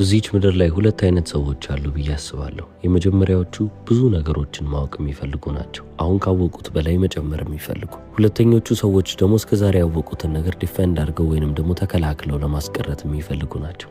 እዚች ምድር ላይ ሁለት አይነት ሰዎች አሉ ብዬ አስባለሁ። የመጀመሪያዎቹ ብዙ ነገሮችን ማወቅ የሚፈልጉ ናቸው፣ አሁን ካወቁት በላይ መጨመር የሚፈልጉ። ሁለተኞቹ ሰዎች ደግሞ እስከዛሬ ያወቁትን ነገር defend አድርገው ወይንም ደግሞ ተከላክለው ለማስቀረት የሚፈልጉ ናቸው።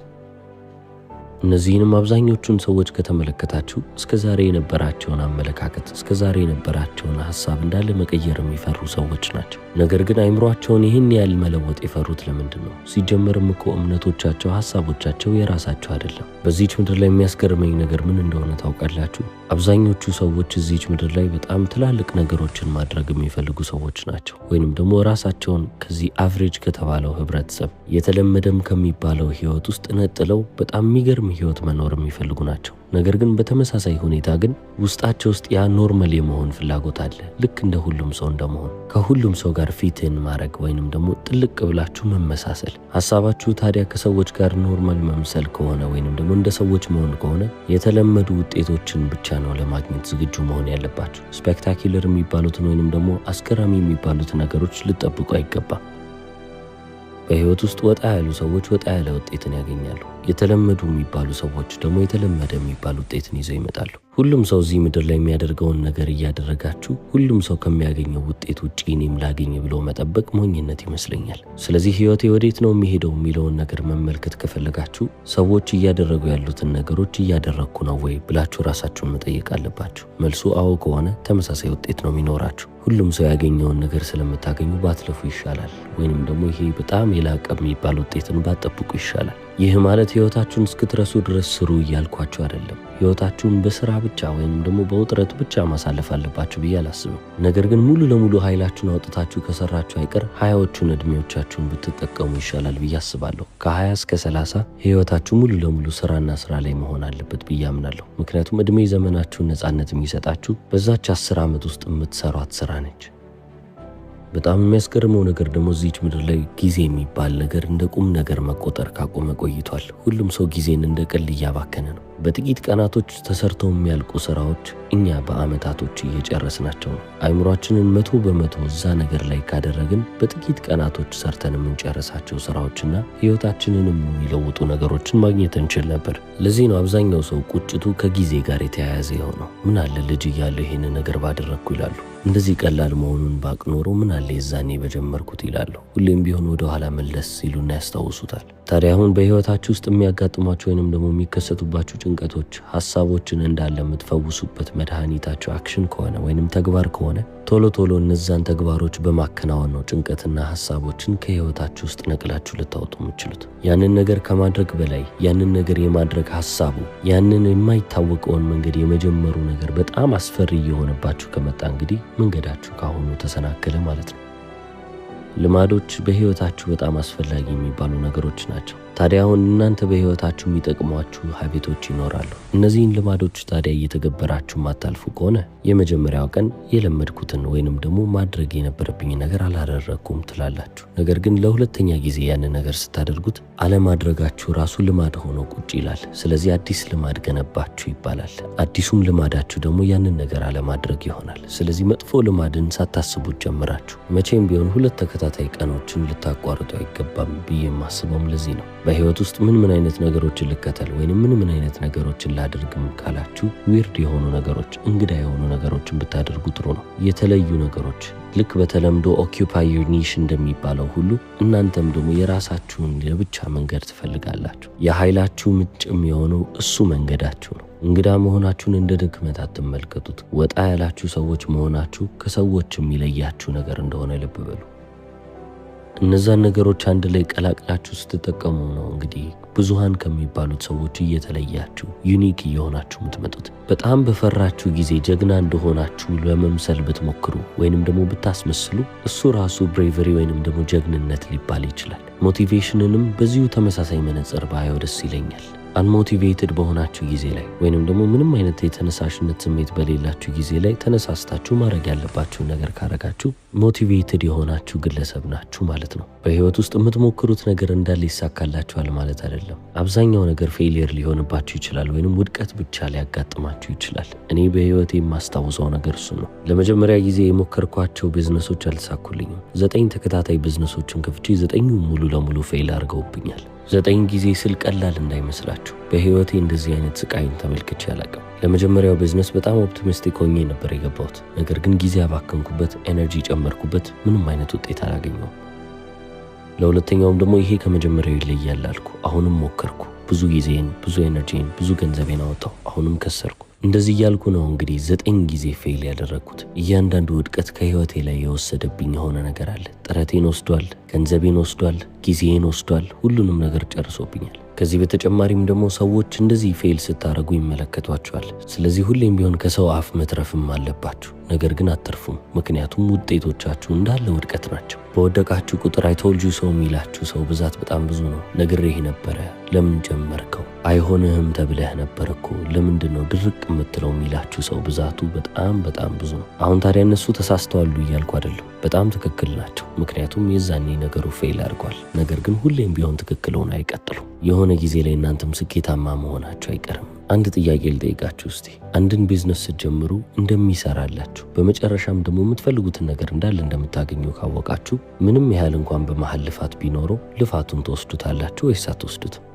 እነዚህንም አብዛኞቹን ሰዎች ከተመለከታችሁ እስከ ዛሬ የነበራቸውን አመለካከት፣ እስከ ዛሬ የነበራቸውን ሀሳብ እንዳለ መቀየር የሚፈሩ ሰዎች ናቸው። ነገር ግን አይምሯቸውን ይህን ያህል መለወጥ የፈሩት ለምንድን ነው? ሲጀመርም እኮ እምነቶቻቸው፣ ሀሳቦቻቸው የራሳቸው አይደለም። በዚህች ምድር ላይ የሚያስገርመኝ ነገር ምን እንደሆነ ታውቃላችሁ? አብዛኞቹ ሰዎች እዚች ምድር ላይ በጣም ትላልቅ ነገሮችን ማድረግ የሚፈልጉ ሰዎች ናቸው። ወይንም ደግሞ ራሳቸውን ከዚህ average ከተባለው ህብረተሰብ፣ የተለመደም ከሚባለው ህይወት ውስጥ ነጥለው በጣም የሚገርም ህይወት መኖር የሚፈልጉ ናቸው። ነገር ግን በተመሳሳይ ሁኔታ ግን ውስጣቸው ውስጥ ያ normal የመሆን ፍላጎት አለ። ልክ እንደ ሁሉም ሰው እንደመሆን፣ ከሁሉም ሰው ጋር fit in ማድረግ ወይንም ደግሞ ጥልቅ ብላችሁ መመሳሰል። ሀሳባችሁ ታዲያ ከሰዎች ጋር normal መምሰል ከሆነ ወይንም ደግሞ እንደ ሰዎች መሆን ከሆነ የተለመዱ ውጤቶችን ብቻ ነው ለማግኘት ዝግጁ መሆን ያለባችሁ። Spectacular የሚባሉትን ወይንም ደግሞ አስገራሚ የሚባሉት ነገሮች ልትጠብቁ አይገባም። በህይወት ውስጥ ወጣ ያሉ ሰዎች ወጣ ያለ ውጤትን ያገኛሉ። የተለመዱ የሚባሉ ሰዎች ደግሞ የተለመደ የሚባል ውጤትን ይዘው ይመጣሉ። ሁሉም ሰው እዚህ ምድር ላይ የሚያደርገውን ነገር እያደረጋችሁ ሁሉም ሰው ከሚያገኘው ውጤት ውጭ እኔም ላገኝ ብሎ መጠበቅ ሞኝነት ይመስለኛል። ስለዚህ ህይወቴ ወዴት ነው የሚሄደው የሚለውን ነገር መመልከት ከፈለጋችሁ ሰዎች እያደረጉ ያሉትን ነገሮች እያደረግኩ ነው ወይ ብላችሁ ራሳችሁን መጠየቅ አለባችሁ። መልሱ አዎ ከሆነ ተመሳሳይ ውጤት ነው የሚኖራችሁ። ሁሉም ሰው ያገኘውን ነገር ስለምታገኙ ባትለፉ ይሻላል፣ ወይንም ደግሞ ይሄ በጣም የላቀ የሚባል ውጤትን ባትጠብቁ ይሻላል። ይህ ማለት ህይወታችሁን እስክትረሱ ድረስ ስሩ እያልኳችሁ አይደለም። ህይወታችሁን በስራ ብቻ ወይም ደግሞ በውጥረት ብቻ ማሳለፍ አለባችሁ ብዬ አላስብም። ነገር ግን ሙሉ ለሙሉ ኃይላችሁን አውጥታችሁ ከሰራችሁ አይቀር 20ዎቹን እድሜዎቻችሁን ብትጠቀሙ ይሻላል ብዬ አስባለሁ። ከ20 እስከ 30 ህይወታችሁ ሙሉ ለሙሉ ስራና ስራ ላይ መሆን አለበት ብዬ አምናለሁ። ምክንያቱም እድሜ ዘመናችሁን ነፃነት የሚሰጣችሁ በዛች 10 ዓመት ውስጥ የምትሰሯት ስራ ነች። በጣም የሚያስገርመው ነገር ደግሞ እዚች ምድር ላይ ጊዜ የሚባል ነገር እንደ ቁም ነገር መቆጠር ካቆመ ቆይቷል። ሁሉም ሰው ጊዜን እንደ ቀልድ እያባከነ ነው። በጥቂት ቀናቶች ተሰርተው የሚያልቁ ስራዎች እኛ በአመታቶች እየጨረስናቸው ነው። አይምሯችንን 100% እዛ ነገር ላይ ካደረግን በጥቂት ቀናቶች ሰርተን የምንጨርሳቸው ስራዎችና ህይወታችንንም የሚለውጡ ነገሮችን ማግኘት እንችል ነበር። ለዚህ ነው አብዛኛው ሰው ቁጭቱ ከጊዜ ጋር የተያያዘ የሆነው። ምን አለ ልጅ እያለሁ ይሄን ነገር ባደረግኩ ይላሉ። እንደዚህ ቀላል መሆኑን ባቅ ኖሮ ምን አለ የዛኔ በጀመርኩት ይላሉ። ሁሌም ቢሆን ወደ ኋላ መለስ ሲሉና ያስታውሱታል። ታዲያ አሁን በህይወታችሁ ውስጥ የሚያጋጥሟችሁ ወይንም ደግሞ የሚከሰቱባችሁ ጭንቀቶች፣ ሀሳቦችን እንዳለ የምትፈውሱበት መድኃኒታችሁ action ከሆነ ወይንም ተግባር ከሆነ ቶሎ ቶሎ እነዛን ተግባሮች በማከናወን ነው ጭንቀትና ሀሳቦችን ከህይወታችሁ ውስጥ ነቅላችሁ ልታወጡ የምትችሉት። ያንን ነገር ከማድረግ በላይ ያንን ነገር የማድረግ ሀሳቡ፣ ያንን የማይታወቀውን መንገድ የመጀመሩ ነገር በጣም አስፈሪ እየሆነባችሁ ከመጣ እንግዲህ መንገዳችሁ ካሁኑ ተሰናከለ ማለት ነው። ልማዶች በህይወታችሁ በጣም አስፈላጊ የሚባሉ ነገሮች ናቸው። ታዲያ አሁን እናንተ በህይወታችሁ የሚጠቅሟችሁ habit ኦች ይኖራሉ። እነዚህን ልማዶች ታዲያ እየተገበራችሁ ማታልፉ ከሆነ የመጀመሪያው ቀን የለመድኩትን ወይንም ደግሞ ማድረግ የነበረብኝ ነገር አላደረግኩም ትላላችሁ። ነገር ግን ለሁለተኛ ጊዜ ያንን ነገር ስታደርጉት አለማድረጋችሁ ራሱ ልማድ ሆኖ ቁጭ ይላል። ስለዚህ አዲስ ልማድ ገነባችሁ ይባላል። አዲሱም ልማዳችሁ ደግሞ ያንን ነገር አለማድረግ ይሆናል። ስለዚህ መጥፎ ልማድን ሳታስቡት ጀምራችሁ መቼም ቢሆን ሁለት ተከታታይ ቀኖችን ልታቋርጡ አይገባም ብዬ የማስበውም ለዚህ ነው። በህይወት ውስጥ ምን ምን አይነት ነገሮችን ልከተል ወይንም ምን ምን አይነት ነገሮችን ላድርግም ካላችሁ weird የሆኑ ነገሮች፣ እንግዳ የሆኑ ነገሮችን ብታደርጉ ጥሩ ነው። የተለዩ ነገሮች፣ ልክ በተለምዶ occupy your niche እንደሚባለው ሁሉ እናንተም ደግሞ የራሳችሁን የብቻ መንገድ ትፈልጋላችሁ። የኃይላችሁ ምንጭም የሆነው እሱ መንገዳችሁ ነው። እንግዳ መሆናችሁን እንደ ድክመት አትመልከቱት። ወጣ ያላችሁ ሰዎች መሆናችሁ ከሰዎች የሚለያችሁ ነገር እንደሆነ ልብ በሉ። እነዛን ነገሮች አንድ ላይ ቀላቅላችሁ ስትጠቀሙ ነው እንግዲህ ብዙሃን ከሚባሉት ሰዎች እየተለያችሁ unique እየሆናችሁ የምትመጡት። በጣም በፈራችሁ ጊዜ ጀግና እንደሆናችሁ ለመምሰል ብትሞክሩ ወይንም ደግሞ ብታስመስሉ እሱ ራሱ bravery ወይንም ደግሞ ጀግንነት ሊባል ይችላል። Motivation ንም በዚሁ ተመሳሳይ መነጽር ባየው ደስ ይለኛል። Unmotivated በሆናችሁ ጊዜ ላይ ወይንም ደግሞ ምንም አይነት የተነሳሽነት ስሜት በሌላችሁ ጊዜ ላይ ተነሳስታችሁ ማድረግ ያለባችሁን ነገር ካረጋችሁ motivated የሆናችሁ ግለሰብ ናችሁ ማለት ነው። በህይወት ውስጥ የምትሞክሩት ነገር እንዳለ ይሳካላችኋል ማለት አይደለም። አብዛኛው ነገር failure ሊሆንባችሁ ይችላል ወይንም ውድቀት ብቻ ሊያጋጥማችሁ ይችላል። እኔ በህይወቴ የማስታውሰው ነገር እሱ ነው። ለመጀመሪያ ጊዜ የሞከርኳቸው ቢዝነሶች አልተሳኩልኝም። ዘጠኝ ተከታታይ ቢዝነሶችን ከፍቼ ዘጠኙ ሙሉ ለሙሉ fail አድርገውብኛል። 9 ጊዜ ስል ቀላል እንዳይመስላችሁ። በህይወቴ እንደዚህ አይነት ስቃይን ተመልክቼ አላውቅም። ለመጀመሪያው ቢዝነስ በጣም optimistic ሆኜ ነበር የገባሁት። ነገር ግን ጊዜ አባከንኩበት፣ energy ጨመርኩበት፣ ምንም አይነት ውጤት አላገኘሁም። ለሁለተኛውም ደግሞ ይሄ ከመጀመሪያው ይለያል አልኩ። አሁንም ሞከርኩ። ብዙ ጊዜን፣ ብዙ energy ን፣ ብዙ ገንዘቤን አወጣሁ። አሁንም ከሰርኩ። እንደዚህ እያልኩ ነው እንግዲህ 9 ጊዜ fail ያደረግኩት። እያንዳንዱ ውድቀት ከህይወቴ ላይ የወሰደብኝ የሆነ ነገር አለ። ጥረቴን ወስዷል፣ ገንዘቤን ወስዷል፣ ጊዜን ወስዷል፣ ሁሉንም ነገር ጨርሶብኛል። ከዚህ በተጨማሪም ደግሞ ሰዎች እንደዚህ fail ስታደርጉ ይመለከቷችኋል። ስለዚህ ሁሌም ቢሆን ከሰው አፍ መትረፍም አለባችሁ። ነገር ግን አትርፉም፣ ምክንያቱም ውጤቶቻችሁ እንዳለ ውድቀት ናቸው። በወደቃችሁ ቁጥር "I told you so" የሚላችሁ ሰው ብዛት በጣም ብዙ ነው። ነግሬህ ነበረ፣ ለምን ጀመርከው? አይሆንህም ተብለህ ነበር እኮ፣ ለምንድን ነው ድርቅ የምትለው? የሚላችሁ ሰው ብዛቱ በጣም በጣም ብዙ ነው። አሁን ታዲያ እነሱ ተሳስተዋል እያልኩ አይደለም፣ በጣም ትክክል ናቸው። ምክንያቱም የዛኔ ነገሩ fail አድርጓል። ነገር ግን ሁሌም ቢሆን ትክክል ሆነው አይቀጥሉም። የሆነ ጊዜ ላይ እናንተም ስኬታማ መሆናችሁ አይቀርም። አንድ ጥያቄ ልጠይቃችሁ እስቲ። አንድን ቢዝነስ ስትጀምሩ እንደሚሰራላችሁ፣ በመጨረሻም ደግሞ የምትፈልጉትን ነገር እንዳለ እንደምታገኙ ካወቃችሁ፣ ምንም ያህል እንኳን በመሀል ልፋት ቢኖረው ልፋቱን ትወስዱታላችሁ ወይስ አትወስዱትም?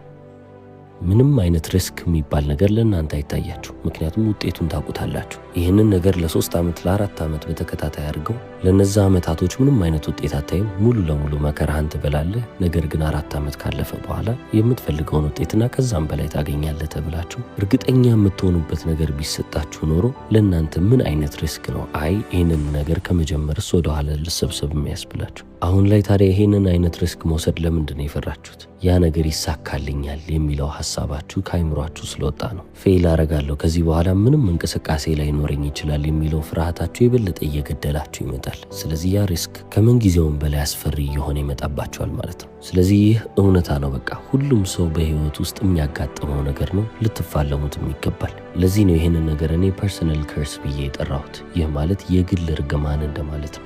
ምንም አይነት risk የሚባል ነገር ለእናንተ አይታያችሁ። ምክንያቱም ውጤቱን ታውቁታላችሁ። ይህንን ነገር ለ3 ዓመት፣ ለ4 ዓመት በተከታታይ አድርገው ለነዛ ዓመታቶች ምንም አይነት ውጤት አታይም። ሙሉ ለሙሉ መከራህን ትበላለህ። ነገር ግን 4 ዓመት ካለፈ በኋላ የምትፈልገውን ውጤትና ከዛም በላይ ታገኛለህ ተብላችሁ እርግጠኛ የምትሆኑበት ነገር ቢሰጣችሁ ኖሮ ለእናንተ ምን አይነት risk ነው አይ ይህንን ነገር ከመጀመርስ ወደኋላ ልሰብሰብ የሚያስብላችሁ? አሁን ላይ ታዲያ ይሄንን አይነት risk መውሰድ ለምንድን ነው የፈራችሁት? ያ ነገር ይሳካልኛል የሚለው ሀሳባችሁ ከአይምሯችሁ ስለወጣ ነው። Fail አረጋለሁ፣ ከዚህ በኋላ ምንም እንቅስቃሴ ላይኖረኝ ይችላል የሚለው ፍርሃታችሁ የበለጠ እየገደላችሁ ይመጣል። ስለዚህ ያ risk ከምን ጊዜውም በላይ አስፈሪ እየሆነ ይመጣባችኋል ማለት ነው። ስለዚህ ይህ እውነታ ነው። በቃ ሁሉም ሰው በህይወት ውስጥ የሚያጋጥመው ነገር ነው። ልትፋለሙትም ይገባል። ለዚህ ነው ይህንን ነገር እኔ personal curse ብዬ የጠራሁት። ይህ ማለት የግል እርግማን እንደማለት ነው።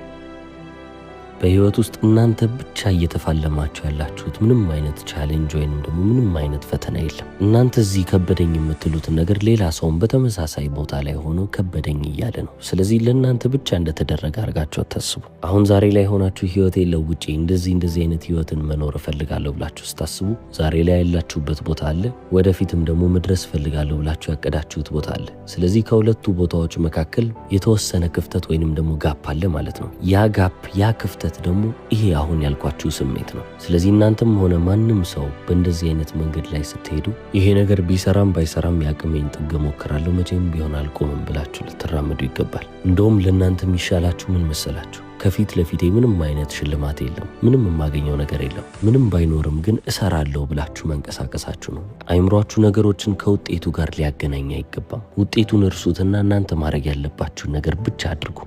በህይወት ውስጥ እናንተ ብቻ እየተፋለማችሁ ያላችሁት ምንም አይነት challenge ወይንም ደግሞ ምንም አይነት ፈተና የለም። እናንተ እዚህ ከበደኝ የምትሉትን ነገር ሌላ ሰውም በተመሳሳይ ቦታ ላይ ሆኖ ከበደኝ እያለ ነው። ስለዚህ ለእናንተ ብቻ እንደተደረገ አድርጋችሁ አታስቡ። አሁን ዛሬ ላይ ሆናችሁ ህይወቴን ለውጬ እንደዚህ እንደዚህ አይነት ህይወትን መኖር እፈልጋለሁ ብላችሁ ስታስቡ ዛሬ ላይ ያላችሁበት ቦታ አለ፣ ወደፊትም ደግሞ መድረስ እፈልጋለሁ ብላችሁ ያቀዳችሁት ቦታ አለ። ስለዚህ ከሁለቱ ቦታዎች መካከል የተወሰነ ክፍተት ወይንም ደግሞ gap አለ ማለት ነው። ያ gap፣ ያ ክፍተት ደግሞ ይሄ አሁን ያልኳችሁ ስሜት ነው። ስለዚህ እናንተም ሆነ ማንም ሰው በእንደዚህ አይነት መንገድ ላይ ስትሄዱ ይሄ ነገር ቢሰራም ባይሰራም የአቅሜን ጥግ እሞክራለሁ፣ መቼም ቢሆን አልቆምም ብላችሁ ልትራመዱ ይገባል። እንደውም ለእናንተ የሚሻላችሁ ምን መሰላችሁ? ከፊት ለፊቴ ምንም አይነት ሽልማት የለም፣ ምንም የማገኘው ነገር የለም፣ ምንም ባይኖርም ግን እሰራለሁ ብላችሁ መንቀሳቀሳችሁ ነው። አይምሯችሁ ነገሮችን ከውጤቱ ጋር ሊያገናኝ አይገባም። ውጤቱን እርሱትና እናንተ ማድረግ ያለባችሁን ነገር ብቻ አድርጉ።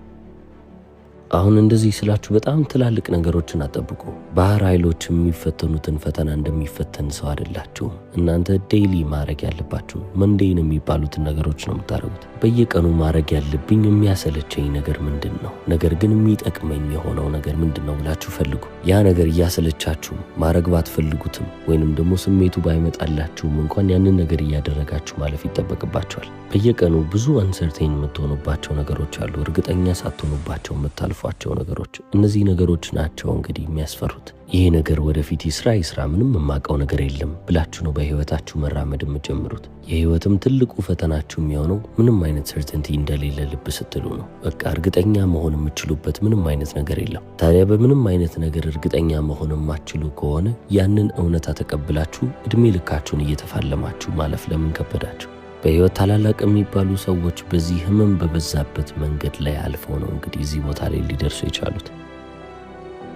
አሁን እንደዚህ ስላችሁ በጣም ትላልቅ ነገሮችን አትጠብቁ። ባህር ኃይሎች የሚፈተኑትን ፈተና እንደሚፈተን ሰው አይደላችሁም። እናንተ daily ማድረግ ያለባችሁ mundane የሚባሉትን ነገሮች ነው የምታደርጉት። በየቀኑ ማድረግ ያለብኝ የሚያሰለቸኝ ነገር ምንድን ነው፣ ነገር ግን የሚጠቅመኝ የሆነው ነገር ምንድን ነው ብላችሁ ፈልጉ። ያ ነገር እያሰለቻችሁ ማድረግ ባትፈልጉትም ወይንም ደግሞ ስሜቱ ባይመጣላችሁም እንኳን ያንን ነገር እያደረጋችሁ ማለፍ ይጠበቅባችኋል። በየቀኑ ብዙ uncertain የምትሆኑባቸው ነገሮች አሉ፣ እርግጠኛ ሳትሆኑባቸው የምታልፏቸው ነገሮች። እነዚህ ነገሮች ናቸው እንግዲህ የሚያስፈሩት። ይሄ ነገር ወደፊት ይስራ አይስራ ምንም የማውቀው ነገር የለም ብላችሁ ነው በህይወታችሁ መራመድ የምትጀምሩት። የህይወትም ትልቁ ፈተናችሁ የሚሆነው ምንም አይነት certainty እንደሌለ ልብ ስትሉ ነው። በቃ እርግጠኛ መሆን የምትችሉበት ምንም አይነት ነገር የለም። ታዲያ በምንም አይነት ነገር እርግጠኛ መሆን የማትችሉ ከሆነ ያንን እውነታ ተቀብላችሁ እድሜ ልካችሁን እየተፋለማችሁ ማለፍ ለምን ከበዳችሁ? በህይወት ታላላቅ የሚባሉ ሰዎች በዚህ ህመም በበዛበት መንገድ ላይ አልፈው ነው እንግዲህ እዚህ ቦታ ላይ ሊደርሱ የቻሉት።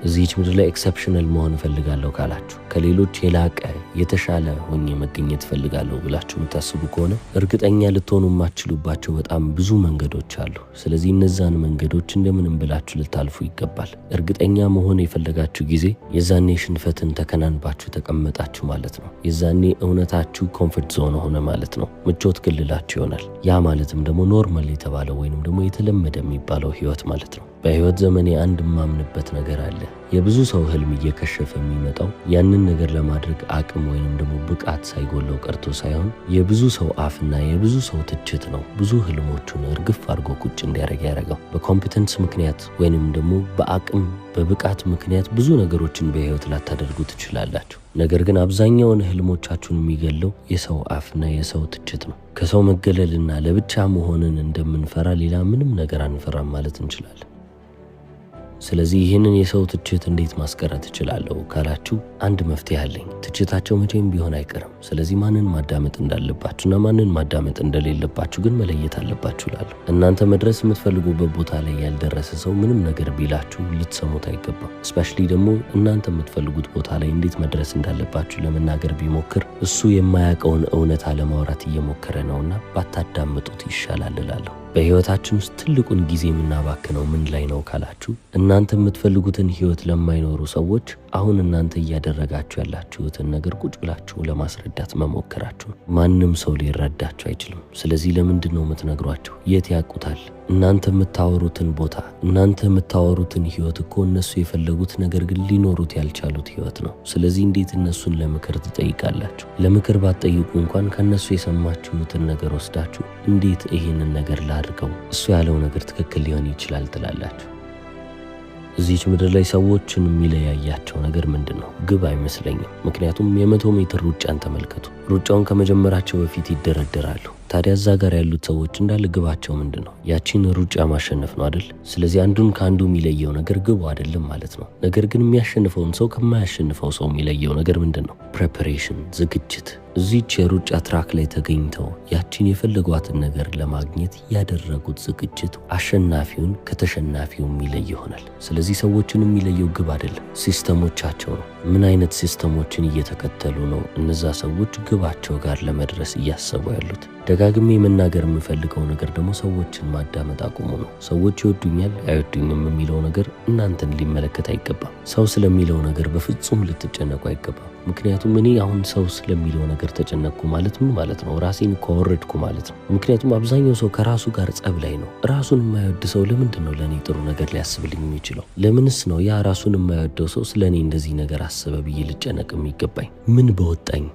እዚህች ምድር ላይ exceptional መሆን እፈልጋለሁ ካላችሁ፣ ከሌሎች የላቀ የተሻለ ሆኜ መገኘት እፈልጋለሁ ብላችሁ የምታስቡ ከሆነ እርግጠኛ ልትሆኑ የማትችሉባቸው በጣም ብዙ መንገዶች አሉ። ስለዚህ እነዛን መንገዶች እንደምንም ብላችሁ ልታልፉ ይገባል። እርግጠኛ መሆን የፈለጋችሁ ጊዜ የዛኔ ሽንፈትን ተከናንባችሁ ተቀመጣችሁ ማለት ነው። የዛኔ እውነታችሁ comfort zone ሆነ ማለት ነው። ምቾት ክልላችሁ ይሆናል። ያ ማለትም ደግሞ normal የተባለው ወይንም ደግሞ የተለመደ የሚባለው ህይወት ማለት ነው። በህይወት ዘመኔ አንድ የማምንበት ነገር አለ። የብዙ ሰው ህልም እየከሸፈ የሚመጣው ያንን ነገር ለማድረግ አቅም ወይንም ደግሞ ብቃት ሳይጎለው ቀርቶ ሳይሆን የብዙ ሰው አፍና የብዙ ሰው ትችት ነው ብዙ ህልሞቹን እርግፍ አድርጎ ቁጭ እንዲያደርግ ያደረገው። በ competence ምክንያት ወይንም ደግሞ በአቅም በብቃት ምክንያት ብዙ ነገሮችን በህይወት ላታደርጉ ትችላላችሁ። ነገር ግን አብዛኛውን ህልሞቻችሁን የሚገለው የሰው አፍና የሰው ትችት ነው። ከሰው መገለልና ለብቻ መሆንን እንደምንፈራ ሌላ ምንም ነገር አንፈራም ማለት እንችላለን። ስለዚህ ይህንን የሰው ትችት እንዴት ማስቀረት እችላለሁ ካላችሁ አንድ መፍትሄ አለኝ። ትችታቸው መቼም ቢሆን አይቀርም። ስለዚህ ማንን ማዳመጥ እንዳለባችሁና ማንን ማዳመጥ እንደሌለባችሁ ግን መለየት አለባችሁ እላለሁ። እናንተ መድረስ የምትፈልጉበት ቦታ ላይ ያልደረሰ ሰው ምንም ነገር ቢላችሁ ልትሰሙት አይገባም። Especially ደግሞ እናንተ የምትፈልጉት ቦታ ላይ እንዴት መድረስ እንዳለባችሁ ለመናገር ቢሞክር እሱ የማያውቀውን እውነታ ለማውራት እየሞከረ ነውና ባታዳምጡት ይሻላል እላለሁ። በህይወታችን ውስጥ ትልቁን ጊዜ የምናባክነው ምን ላይ ነው ካላችሁ እናንተ የምትፈልጉትን ህይወት ለማይኖሩ ሰዎች አሁን እናንተ እያደረጋችሁ ያላችሁትን ነገር ቁጭ ብላችሁ ለማስረዳት መሞከራችሁ። ማንም ሰው ሊረዳችሁ አይችልም። ስለዚህ ለምንድን ነው የምትነግሯቸው? የት ያውቁታል? እናንተ የምታወሩትን ቦታ፣ እናንተ የምታወሩትን ህይወት እኮ እነሱ የፈለጉት ነገር ግን ሊኖሩት ያልቻሉት ህይወት ነው። ስለዚህ እንዴት እነሱን ለምክር ትጠይቃላችሁ? ለምክር ባትጠይቁ እንኳን ከእነሱ የሰማችሁትን ነገር ወስዳችሁ እንዴት ይሄንን ነገር ላድርገው፣ እሱ ያለው ነገር ትክክል ሊሆን ይችላል ትላላችሁ። እዚች ምድር ላይ ሰዎችን የሚለያያቸው ነገር ምንድን ነው? ግብ አይመስለኝም። ምክንያቱም የ100 ሜትር ሩጫን ተመልከቱ። ሩጫውን ከመጀመራቸው በፊት ይደረደራሉ። ታዲያ እዛ ጋር ያሉት ሰዎች እንዳለ ግባቸው ምንድን ነው? ያቺን ሩጫ ማሸነፍ ነው አይደል? ስለዚህ አንዱን ከአንዱ የሚለየው ነገር ግቡ አይደለም ማለት ነው። ነገር ግን የሚያሸንፈውን ሰው ከማያሸንፈው ሰው የሚለየው ነገር ምንድን ነው? Preparation፣ ዝግጅት። እዚች የሩጫ track ላይ ተገኝተው ያቺን የፈለጓትን ነገር ለማግኘት ያደረጉት ዝግጅት አሸናፊውን ከተሸናፊው የሚለይ ይሆናል። ስለዚህ ሰዎችን የሚለየው ግብ አይደለም፣ system ኦቻቸው ነው። ምን አይነት system ኦችን እየተከተሉ ነው እነዛ ሰዎች ግባቸው ጋር ለመድረስ እያሰቡ ያሉት? ደጋግሜ መናገር የምፈልገው ነገር ደግሞ ሰዎችን ማዳመጥ አቁሙ ነው። ሰዎች ይወዱኛል አይወዱኝም የሚለው ነገር እናንተን ሊመለከት አይገባም። ሰው ስለሚለው ነገር በፍጹም ልትጨነቁ አይገባም። ምክንያቱም እኔ አሁን ሰው ስለሚለው ነገር ተጨነቅኩ ማለት ምን ማለት ነው? ራሴን እኮ አወረድኩ ማለት ነው። ምክንያቱም አብዛኛው ሰው ከራሱ ጋር ጸብ ላይ ነው። ራሱን የማይወድ ሰው ለምንድን ነው ለእኔ ጥሩ ነገር ሊያስብልኝ የሚችለው? ለምንስ ነው ያ ራሱን የማይወደው ሰው ስለ እኔ እንደዚህ ነገር አሰበ ብዬ ልጨነቅ የሚገባኝ? ምን በወጣኝ?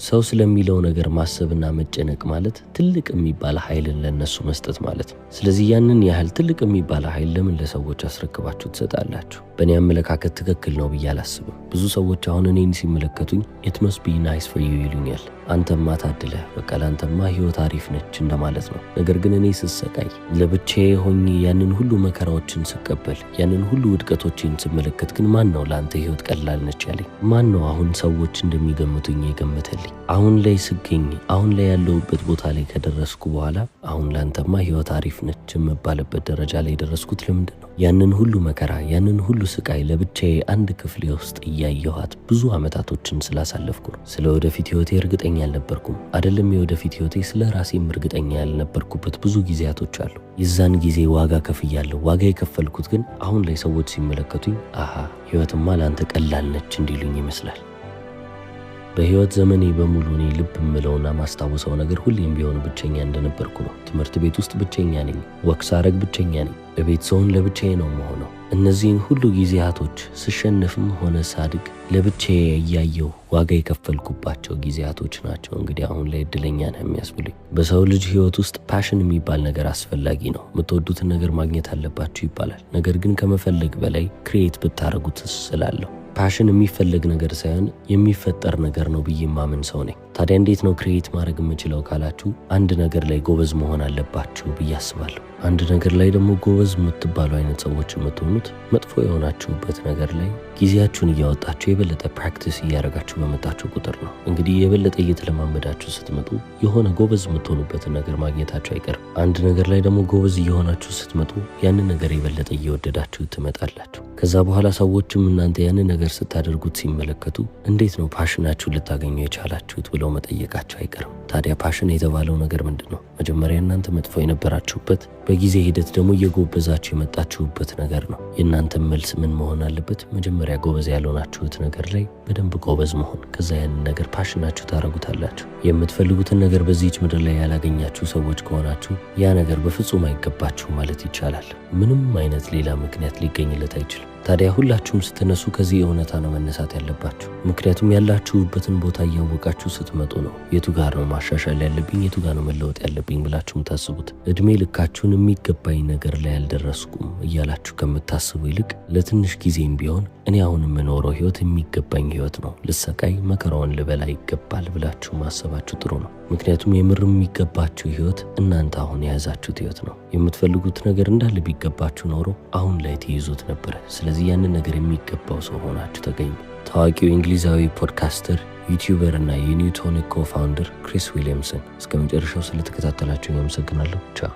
ሰው ስለሚለው ነገር ማሰብና መጨነቅ ማለት ትልቅ የሚባል ኃይልን ለነሱ መስጠት ማለት ነው። ስለዚህ ያንን ያህል ትልቅ የሚባል ኃይል ለምን ለሰዎች አስረክባችሁ ትሰጣላችሁ? በእኔ አመለካከት ትክክል ነው ብዬ አላስብም። ብዙ ሰዎች አሁን እኔን ሲመለከቱኝ "It must be nice for you" ይሉኛል። አንተማ ታድለህ፣ በቃ ለአንተማ ህይወት አሪፍ ነች እንደማለት ነው። ነገር ግን እኔ ስሰቃይ ለብቻዬ ሆኜ ያንን ሁሉ መከራዎችን ስቀበል፣ ያንን ሁሉ ውድቀቶችን ስመለከት ግን ማን ነው ለአንተ ህይወት ቀላል ነች ያለኝ? ማን ነው አሁን ሰዎች እንደሚገምቱኝ የገመተልኝ? አሁን ላይ ስገኝ፣ አሁን ላይ ያለሁበት ቦታ ላይ ከደረስኩ በኋላ አሁን ለአንተማ ህይወት አሪፍ ነች የምባልበት ደረጃ ላይ የደረስኩት ለምንድን ነው? ያንን ሁሉ መከራ፣ ያንን ሁሉ ስቃይ ለብቻዬ አንድ ክፍሌ ውስጥ እያየኋት ብዙ ዓመታቶችን ስላሳለፍኩ ነው። ስለ ወደፊት ህይወቴ እርግጠኛ አልነበርኩም። አይደለም የወደፊት ህይወቴ፣ ስለ ራሴም እርግጠኛ ያልነበርኩበት ብዙ ጊዜያቶች አሉ። የዛን ጊዜ ዋጋ ከፍያለሁ። ዋጋ የከፈልኩት ግን አሁን ላይ ሰዎች ሲመለከቱኝ አሃ ህይወትማ ለአንተ ቀላል ነች እንዲሉኝ ይመስላል። በህይወት ዘመኔ በሙሉ እኔ ልብ የምለውና ማስታወሰው ነገር ሁሌም ቢሆን ብቸኛ እንደነበርኩ ነው። ትምህርት ቤት ውስጥ ብቸኛ ነኝ። Walk ሳረግ ብቸኛ ነኝ። እቤት ስሆን ለብቻዬ ነው የምሆነው። እነዚህን ሁሉ ጊዜያቶች ስሸነፍም ሆነ ሳድግ ለብቻዬ እያየሁ ዋጋ የከፈልኩባቸው ጊዜያቶች ናቸው። እንግዲህ አሁን ላይ እድለኛ ነህ የሚያስብሉኝ። በሰው ልጅ ህይወት ውስጥ passion የሚባል ነገር አስፈላጊ ነው። የምትወዱትን ነገር ማግኘት አለባችሁ ይባላል። ነገር ግን ከመፈለግ በላይ create ብታደርጉትስ እላለሁ። Passion የሚፈለግ ነገር ሳይሆን የሚፈጠር ነገር ነው ብዬ የማምን ሰው ነኝ። ታዲያ እንዴት ነው create ማድረግ የምችለው ካላችሁ አንድ ነገር ላይ ጎበዝ መሆን አለባችሁ ብዬ አስባለሁ። አንድ ነገር ላይ ደግሞ ጎበዝ የምትባሉ አይነት ሰዎች የምትሆኑት መጥፎ የሆናችሁበት ነገር ላይ ጊዜያችሁን እያወጣችሁ የበለጠ practice እያደረጋችሁ በመጣችሁ ቁጥር ነው። እንግዲህ የበለጠ እየተለማመዳችሁ ስትመጡ የሆነ ጎበዝ የምትሆኑበትን ነገር ማግኘታችሁ አይቀርም። አንድ ነገር ላይ ደግሞ ጎበዝ እየሆናችሁ ስትመጡ ያንን ነገር የበለጠ እየወደዳችሁ ትመጣላችሁ። ከዛ በኋላ ሰዎችም እናንተ ያንን ነገር ስታደርጉት ሲመለከቱ እንዴት ነው passion ኣችሁን ልታገኙ የቻላችሁት ብለው መጠየቃቸው አይቀርም። ታዲያ passion የተባለው ነገር ምንድን ነው? መጀመሪያ እናንተ መጥፎ የነበራችሁበት፣ በጊዜ ሂደት ደግሞ እየጎበዛችሁ የመጣችሁበት ነገር ነው። የእናንተ መልስ ምን መሆን አለበት? መጀመሪያ ጎበዝ ያልሆናችሁት ነገር ላይ በደንብ ጎበዝ መሆን። ከዛ ያንን ነገር passion ኣችሁ ታረጉታላችሁ። የምትፈልጉትን ነገር በዚህች ምድር ላይ ያላገኛችሁ ሰዎች ከሆናችሁ ያ ነገር በፍጹም አይገባችሁ ማለት ይቻላል። ምንም አይነት ሌላ ምክንያት ሊገኝለት አይችልም። ታዲያ ሁላችሁም ስትነሱ ከዚህ እውነታ ነው መነሳት ያለባችሁ። ምክንያቱም ያላችሁበትን ቦታ እያወቃችሁ ስትመጡ ነው የቱ ጋር ነው ማሻሻል ያለብኝ፣ የቱ ጋር ነው መለወጥ ያለብኝ ብላችሁ የምታስቡት። እድሜ ልካችሁን የሚገባኝ ነገር ላይ አልደረስኩም እያላችሁ ከምታስቡ ይልቅ ለትንሽ ጊዜም ቢሆን እኔ አሁን የምኖረው ህይወት የሚገባኝ ህይወት ነው፣ ልሰቃይ መከራውን ልበላ ይገባል ብላችሁ ማሰባችሁ ጥሩ ነው። ምክንያቱም የምር የሚገባችሁ ህይወት እናንተ አሁን የያዛችሁት ህይወት ነው። የምትፈልጉት ነገር እንዳለ ቢገባችሁ ኖሮ አሁን ላይ ትይዙት ነበረ። ስለዚህ ያንን ነገር የሚገባው ሰው ሆናችሁ ተገኙ። ታዋቂው እንግሊዛዊ podcaster፣ YouTuber እና የ Newtonic co-founder ክሪስ ዊሊያምሰን። እስከ መጨረሻው ስለተከታተላችሁ አመሰግናለሁ። ቻው።